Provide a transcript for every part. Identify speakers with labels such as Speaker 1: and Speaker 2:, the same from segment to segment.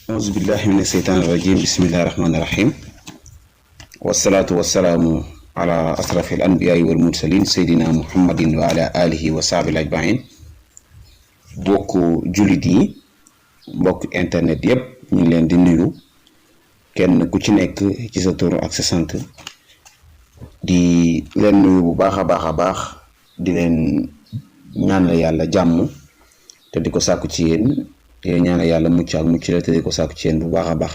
Speaker 1: أعوذ بالله من الشيطان الرجيم بسم الله الرحمن الرحيم والصلاة والسلام على أشرف الأنبياء والمرسلين سيدنا محمد وعلى آله وصحبه أجمعين bokku jullit yi mbokk internet yépp ñu ngi leen di nuyu kenn ku ci nekk ci sa tur ak sa sant di leen nuyu bu baax a baax di leen ñaanal yàlla jàmm te di ko sàkku ci yéen te ñaanal yàlla mucc ak mucc la te di ko sàkku ci yéen bu baax a baax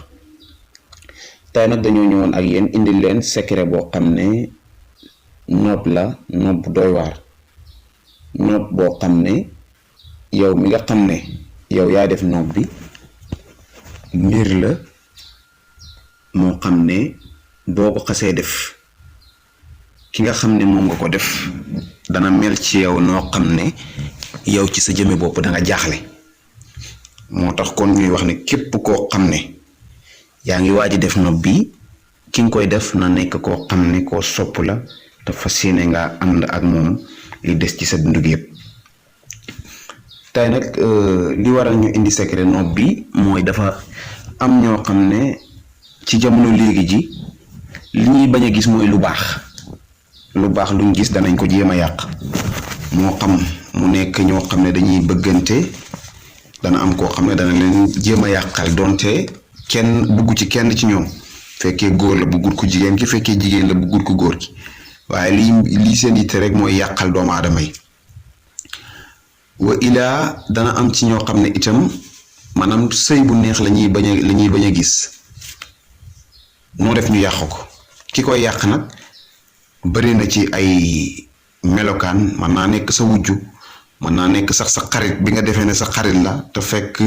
Speaker 1: tey nag dañoo ñëwoon ak yéen indil leen secret boo xam ne noob la noob bu doy waar noob boo xam ne yow mi nga xam ne yow yaa def noob bi mbir la moo xam ne boo ko xasee def ki nga xam ne moom nga ko def dana mel ci yow noo xam ne yow ci sa jëme bopp da nga jaaxle moo tax kon ñuy wax ne képp koo xam ne yaa ngi waaj def noob bi ki nga koy def na nekk koo xam ne koo sopp la te fas yéene nga ànd ak moom li des ci sa dund gi yëpp tey nag li waral ñu indi secret noob bi mooy dafa am ñoo xam ne ci jamono léegi ji li ñuy bañ a gis mooy lu baax luñ gis danañ ko jéem a yàq moo xam mu nekk ñoo xam ne dañuy bëggante dana am koo xam ne dana leen jéem a yàqal donte kenn bugg ci kenn ci ñoom fekkee góor la buggut ko jigéen ki fekkee jigéen la buggut ko góor ki waaye lii seen yitte rek mooy yàqal doomu aadama yi wa ilaa dana am ci ñoo xam ne itam maanaam sëy bu neex la ñuy bañ a gis moo def ñu yàq ko ki koy yàq nag bari na ci ay melokaan mën naa nekk sa wujju mën naa nekk sax sa xarit bi nga defee ne sa xarit la te fekk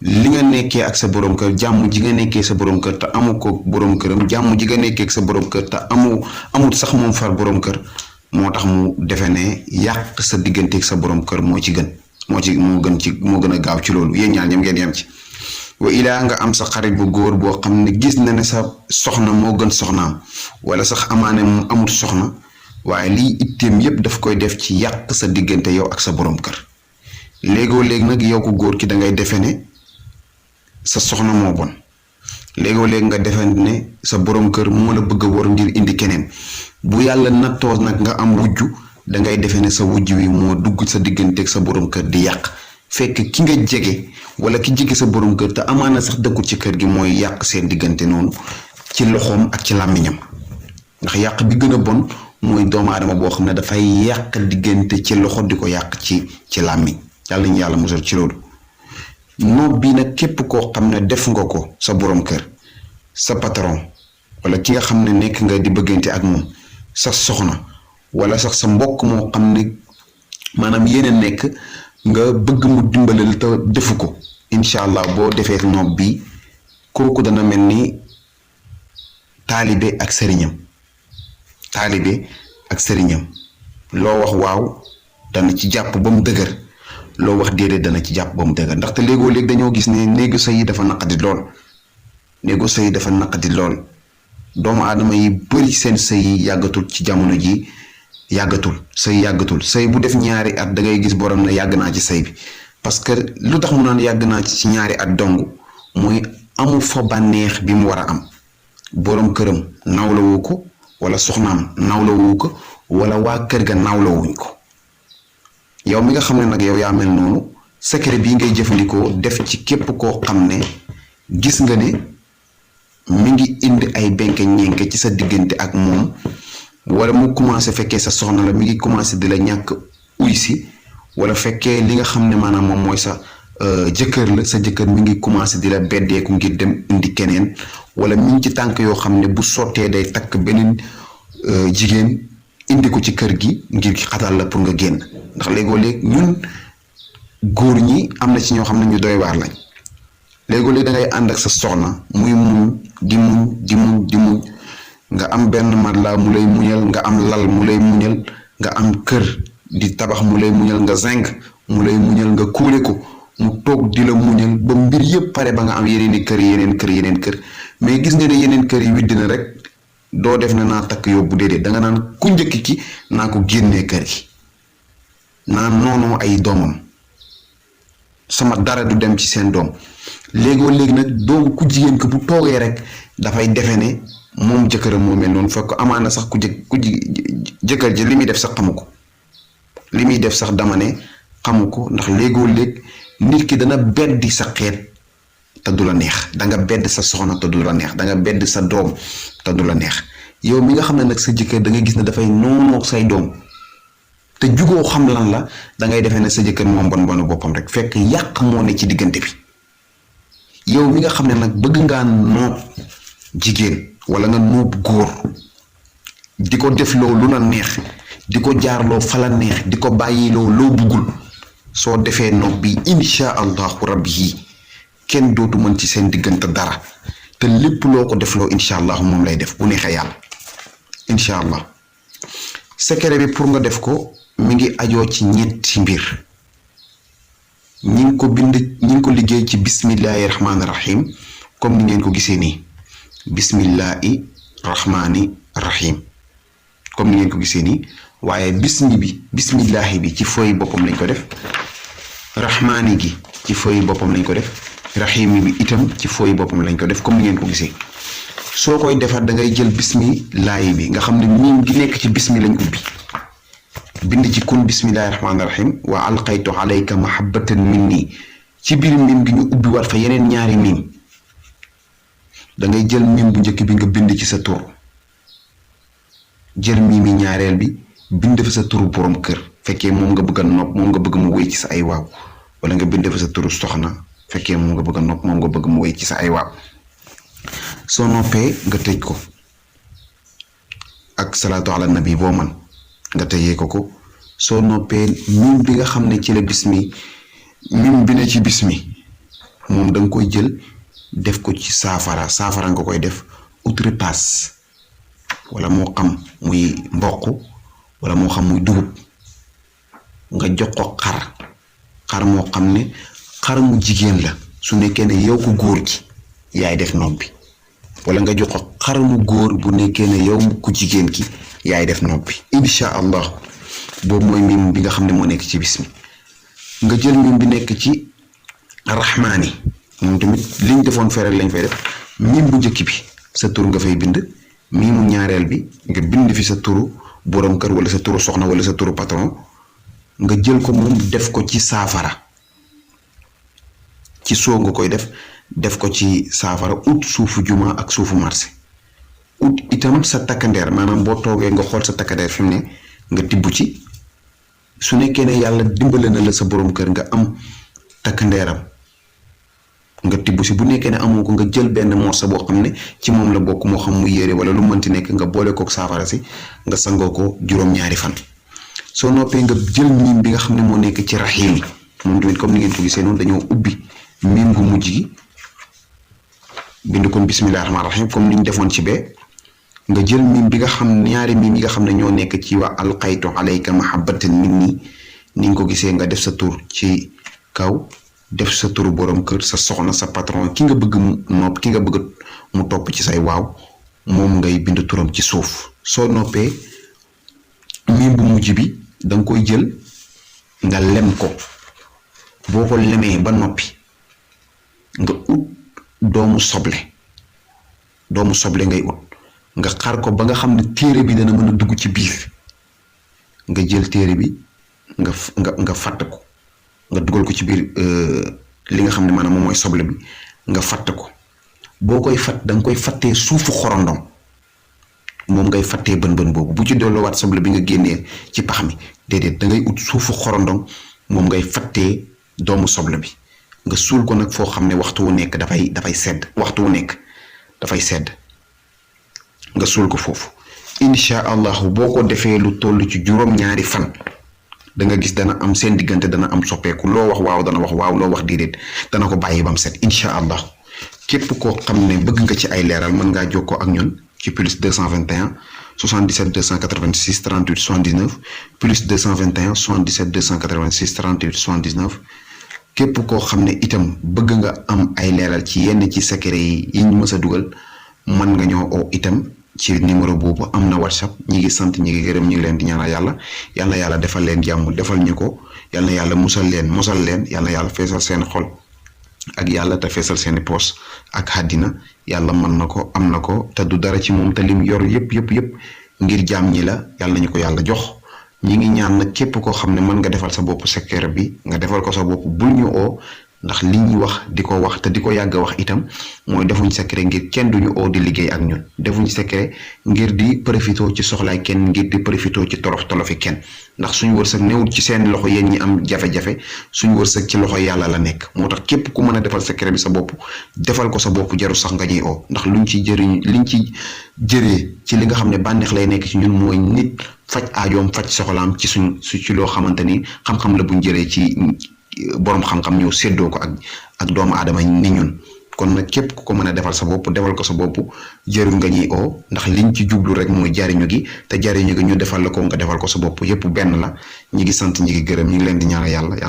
Speaker 1: li nga nekkee ak sa borom kër jàmm ji nga nekkee sa borom kër te amu ko borom këram jàmm ji nga nekkee ak sa borom kër te amut sax moom far borom kër moo tax mu defe ne yàq sa digganteeg sa borom kër moo gën a gaaw ci loolu yéen ñaar ñoom ngeen yem ci wa ilaa nga am sa xarit bu góor boo xam ne gis na ne sa soxna moo gën soxnaam wala sax amaane mu amut soxna waaye lii itteem yépp daf koy def ci yàq sa diggante yow ak sa borom kër léegoo léegi nag yow ko góor ki dangay defe ne sa soxna moo bon léegoo léegi nga defe ne sa borom kër moo la bëgg a war ngir indi keneen bu yàlla nattoo nag nga am wujju dangay defe ne sa wujj wi moo dugg sa diggante ak sa borom kër di yàq fekk ki nga jege wala ki jege sa borom kër te amaana sax dëkkul ci kër gi mooy yàq seen diggante noonu ci loxoom ak ci làmmiñam ndax yàq bi gën a bon mooy doomu aadama boo xam ne dafay yàq diggante ci loxo di ko yàq ci làmmiñ yàlla ñu yàlla musal ci loolu noob bii nag képp koo xam ne def nga ko sa borom kër sa patron wala ki nga xam ne nekk nga di bëggante ak moom sa soxna wala sax sa mbokk moo xam ne maanaam yéen a nekk nga bëgg mu dimbalal te defu ko incha allah boo defee noob bi kooku dana mel ni taalibe ak sëriñam loo wax waaw dana ci jàpp ba mu dëgër loo wax déedéet dana ci jàpp ba mu dëgër ndaxte léegoo léegi dañoo gis ne néegu sëy yi dafa naqadi lool doomu aadama yi bari seen sëy yi yàggatul ci jamono ji yàggatul sëy bu def ñaari at da ngay gis borom ne yàgg naa ci sëy bi parce que lu tax mu naan yàgg naa ci ñaari at dong muy amu fa bànneex bi mu war a am borom këram nawlawu ko wala soxnaam nawlawu ko wala waa kër ga nawlawuñ ko yow mi nga xam ne nag yow yaa mel noonu secret bii ngay jëfandikoo def ci képp koo xam ne gis nga ne mi ngi indi ay benke ñenke ci sa diggante ak moom wala mu commencé fekkee sa soxna la mi ngi commencé di la ñàkk uy si wala fekkee li nga xam ne maanaam moom mooy sa jëkkër la sa jëkkër mi ngi commencé di la beddeeku ngir dem indi keneen wala mi ngi ci tànk yoo xam ne bu sottee day takk beneen jigéen indi ko ci kër gi ngir xatal la pour nga génn ndax léegoo léeg ñun góor ñi am na ci ñoo xam ne ñu doy waar lañ léegoo léeg da ngay ànd ak sa soxna muy muñ di muñ nga am benn matelas mu lay muñal nga am lal mu lay muñal nga am kër di tabax mu lay muñal nga zinc mu lay muñal nga kuule ko mu toog di la muñal ba mbir yëpp pare ba nga am yeneen kër mais gis nga ne yeneen kër yi widd na rek doo def ne naa takk yóbbu déedéet danga naan ku njëkk ki naa ko génnee kër gi naa noonoo ay doomam sama dara du dem ci seen doom léegoo léegi nag doom ku jigéen ko bu toogee rek dafay defe ne moom jëkkëram moo mel noonu fekk amaana sax jëkkër ji li muy def sax xamu ko li muy def sax dama ne xamu ko ndax léegoo léeg nit ki dana beddi sa xeet te du la neex danga bedd sa soxna te du la neex danga bedd sa doom te du la neex yow mi nga xam ne nag sa jëkkër da nga gis ne dafay noonu say doom te jugoo xam lan la dangay defee ne sa jëkkër moom bon boppam rek fekk yàq moo ne ci diggante bi yow mi nga xam ne nag bëgg ngaa noob jigéen wala nga noob góor di ko def loo lu la neex di ko jaarloo fa la neex di ko bàyyiloo loo buggul soo defee noob bi insha allahu rabbi yi kenn dootu mën ci seen diggante dara te lépp loo ko defloo insha allah moom lay def bu neexee yàlla insha allah secret bi pour nga def ko mi ngi ajoo ci ñetti mbir ñi ngi ko liggéey ci bismillahi rahmaani rahim comme ni ngeen ko gisee nii bismillahi rahmaani rahim comme ni ngeen ko gisee nii waaye bismillahi bi ci fooy boppam lañ ko def rahmaani gi ci fooy boppam lañ ko def rahim bi itam ci fooy boppam lañ ko def comme ni ngeen ko gisee soo koy defar da ngay jël bismillahi bi nga xam ne miim gi nekk ci bismi lañ ubbi bind ci kun bismillahi rahmaani rahim wa alqaytu alayka mahabbatan minni ci biir miim gi ñu ubbi war fa yeneen ñaari miim da ngay jël miim bu njëkk bi nga bind ci sa tur jël miimi ñaareel bi bind fa sa turu borom kër fekkee moom nga bëgg a nopp moom nga bëgg mu wéy ci sa ay waaw wala nga bind fa sa turu soxna fekkee moom nga bëgg a nopp moom nga bëgg mu wéy ci sa ay waaw soo noppee nga tëj ko ak salaatu ala nabi boo man nga tëjee ko soo noppee mim bi nga xam ne ci la bismi mim bi ne ci bismi moom da nga koy jël def ko ci saafara nga koy def ut ripaas wala moo xam muy mboq wala moo xam muy dugub nga jox ko xar moo xam ne xar mu jigéen la su nekkee ne yow ko góor gi yaay def nopp bi wala nga jox ko xar mu góor bu nekkee ne yow ku jigéen ki yaay def nopp bi insha allah boobu mooy mim bi nga xam ne moo nekk ci bismi nga jël mim bi nekk ci rahmaani moom tamit liñ defoon fere lañ fay def mim bu njëkk bi sa tur nga fay bind miimu ñaareel bi nga bind fi sa turu borom kër wala sa turu soxna wala sa turu patron nga jël ko moom def ko ci saafara ci soo nga koy def ko ci saafara ut suufu juma ak suufu marché ut itam sa takkandeer maanaam boo toogee nga xool sa takkandeer fi mu ne nga tibb ci su nekkee ne yàlla dimbale na la sa borom kër nga am takkandeeram nga tibb si bu nekkee ne amoo ko nga jël benn morceau boo xam ne ci moom la bokk moo xam muy yére wala lu mënti nekk nga boole kook saafara si nga sangoo ko juróom-ñaari fan soo noppee nga jël miim bi nga xam ne moo nekk ci rahim yi moom tamit comme ni ngeen ko gisee noonu dañoo ubbi miim gu mujj gi bind kon bismillahi rahmaani rahim comme ni ñu defoon ci bee nga jël miim bi nga xam ñaari miim yi nga xam ne ñoo nekk ci wa alqaytu alayka mahabbatan minni ni nga ko gisee nga def sa tur ci kaw def sa turu borom kër sa soxna sa patron ki nga bëgg mu nopp ki nga bëgg mu topp ci say waaw moom ngay bind turam ci suuf soo noppee miim bu mujj bi danga koy jël nga lem ko boo ko lemee ba noppi nga ut doomu soble ngay ut nga xar ko ba nga xam ne téere bi dana mën a dugg ci biir nga jël téere bi nga fatt ko nga dugal ko ci biir li nga xam ne maanaam moom mooy soble bi nga fatt ko boo koy fatt danga koy fattee suufu xorondom moom ngay fattee bën boobu bu ci delloowaat soble bi nga génnee ci pax mi déedéet da ngay ut suufu xorondom moom ngay fattee doomu soble bi nga suul ko nag foo xam ne waxtu wu nekk dafay sedd waxtu wu nekk dafay sedd nga suul ko foofu insha allahu boo ko defee lu toll ci juróom-ñaari fan da nga gis dana am seen diggante dana am soppeeku loo wax waaw dana wax waaw loo wax déedéet dana ko bàyyi ba mu set insha allah képp koo xam ne bëgg nga ci ay leeral mën ngaa jokkoo ak ñun ci plus 221 77 286 38 79 plus 221 77 286 38 79 képp koo xam ne itam bëgg nga am ay leeral ci yenn ci secret yi ñu mës a dugal mën nga ñoo oo itam ci numéro boobu am na whatsapp ñi ngi sant ñi ngi gërëm ñi ngi leen di ñaanal yàlla defal leen jàmm defal ñu ko yàlla yàlla mosal leen yàlla feesal seen xol ak yàlla te feesal seeni poos ak àddina yàlla mën na ko am na ko te du dara ci moom te lim yor yëpp ngir jaam ñi la yàlla nañu ko yàlla jox. ñi ngi ñaan nag képp koo xam ne mën nga defal sa bopp secret bi nga defal ko sa bopp bul ñu oo ndax li ñuy wax di ko wax te di ko yàgg a wax itam mooy defuñ secret ngir kenn duñu oo di liggéey ak ñun defuñ secret ngir di profité ci soxlaay kenn ngir di profité ci tolofi kenn ndax suñu wërsëg newul ci seen loxo yéen ñi am jafe-jafe suñu wërsëg ci loxo yàlla la nekk moo tax képp ku mën a defal secret bi sa bopp defal ko sa bopp jaru sax nga ñuy oo ndax liñ ci jëree ci li nga xam ne bànneex lay nekk ci ñun mooy nit faj aajoom faj soxlaam ci ci loo xamante ni xam-xam la buñ jëree ci boroom xam-xam ñëw séddoo ko ak doomu aadama ni ñun kon nag képp ku ko mën a defal sa bopp defal ko sa bopp jërul nga ñuy oo ndax liñ ci jublu rek mooy jariñu gi te jariñu gi ñu defal la ko nga defal ko sa bopp yépp benn la ñi ngi sant ñi ngi gërëm ñi ngi leen di ñaanal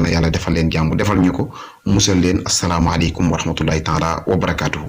Speaker 1: yàlla defal leen jàmm defal ñu ko musal leen asalaamaaleykum wa rahmatullahi taala wa barakaatuhu